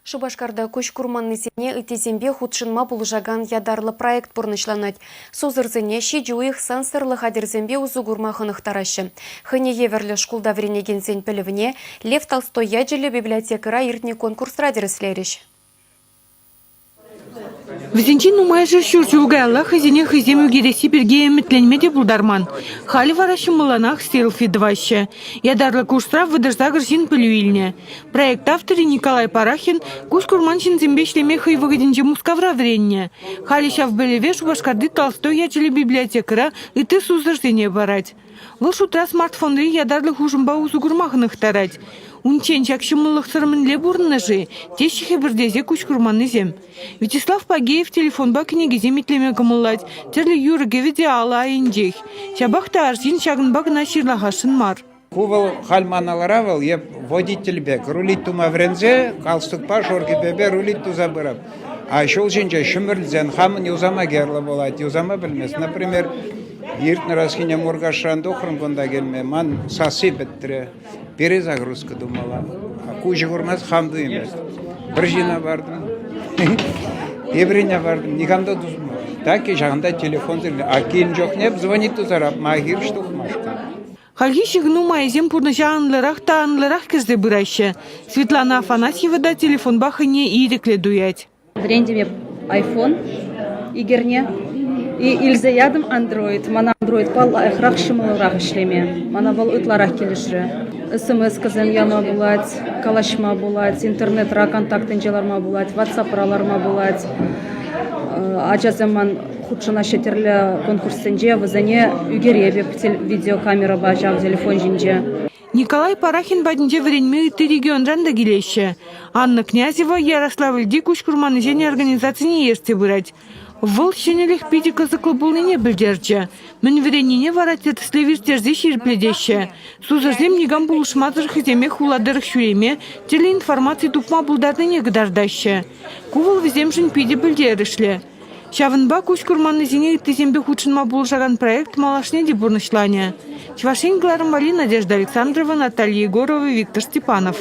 Шупашкарта куҫ курманнисене ыттисемпе хутшӑнма пулӑшакан ятарлӑ проект пурнӑҫланать. Сусӑрсене ҫичӗ уйӑх сенсорлӑ хатӗрсемпе усӑ курма хӑнӑхтараҫҫӗ. Хӑйне евӗрлӗ шкулта вӗренекенсен пӗлӗвне Лев Толстой ячӗллӗ библиотекӑра иртнӗ конкурсра тӗрӗслерӗҫ. Вӗсенчен нумайӑшӗ ҫур ҫул каялла хӑйсене хӑйсем ӳкересси пирки ӗмӗтленме те пултарман. Халӗ вара ҫӑмӑллӑнах селфи тӑваҫҫӗ. Ятарлӑ курсра 38 ҫын пӗлӳ илнӗ. Проект авторӗ Николай Парахин куҫ курман ҫынсемпе ӗҫлеме хӑй вӑхӑтӗнче Мускавра вӗреннӗ. Халӗ ҫав пӗлӗве Шупашкарти Толстой ячӗллӗ библиотекӑра ытти сусӑрсене парать. Вӑл шутра смартфонри ятарлӑ хушӑмпа усӑ курма хӑнӑхтарать. Унччен ҫак ҫӑмӑллӑхсӑр мӗнле пурӑннӑ-ши? теҫҫӗ хӗпӗртесе куҫ курманнисем. Вячеслав Пагеев телефонпа кӗнекесем итлеме кӑмӑллать, тӗрлӗ юрӑ-кӗвӗ те алӑ айӗнчех. Ҫапах та арҫын ҫакӑнпа кӑна ҫырлахасшӑн мар. Ку вӑл халь ман алӑра вӑл эп водитель пек рулить тума вӗренсе галстукпа шоркипепе рулить туса пырап. А ҫул ҫинче ҫӗмӗрӗлсен хамӑн юсама кирлӗ пулать, юсама пӗлмест. Например, иртнӗ расхине Муркашран тухрӑм кунта килме, ман сасси пӗтрӗ, перезагрузка тумалла. Куҫӗ курмасть, хам туймасть. Пӗр ҫынна партӑм, теприне партӑм, никам та тусман. Так и ҫакӑнта телефонсӑр, а килнӗ чухне звонить тусарап, ма хирӗҫ тухмашкӑн. Хальхи ҫыхӑну майӗсем пурнӑҫа анлӑрах та анлӑрах кӗрсе пыраҫҫӗ. Светлана Афанасьева та телефонпа хӑйне ирӗклӗ туять. Вӗрентӗм эп iPhone икерне и илсе ятӑм Android. Мана Androidпа лайӑхрах, ҫӑмӑлрах ӗҫлеме. Мана вӑл ытларах килӗшрӗ. СМС-кӑсем яма пулать, калаҫма пулать, интернетра контактӗнче ларма пулать, WhatsApp-ра ларма пулать. Ачасем ман хутшӑнаҫҫӗ тӗрлӗ конкурссенче, вӗсене ӳкеретӗп видеокамерӑпа ҫав телефон ҫинче. Николай Парахин патӗнче вӗренме ытти регионран та килеҫҫӗ. Анна Князева Ярославльти куҫ курманнисен организацине ертсе пырать. Вӑл ҫӗнӗлӗх питӗ кӑсӑклӑ пулнине пӗлтерчӗ. Мӗн вӗреннине вара тӗрӗслев ирттерсе ҫирӗплетеҫҫӗ. Сусӑрсем никам пулӑшмасӑр хӑйсемех хула тӑрӑх ҫӳреме, тӗрлӗ информаци тупма пултарнине кӑтартаҫҫӗ. Ку вӑл вӗсемшӗн питӗ пӗлтерӗшлӗ. Ҫавӑнпа куҫ курманнисене ыттисемпе хутшӑнма пулӑшакан проект малашне те пурнӑҫланӗ. Чӑваш Ен кӑларӑм валли Надежда Александрова, Наталья Егорова, Виктор Степанов.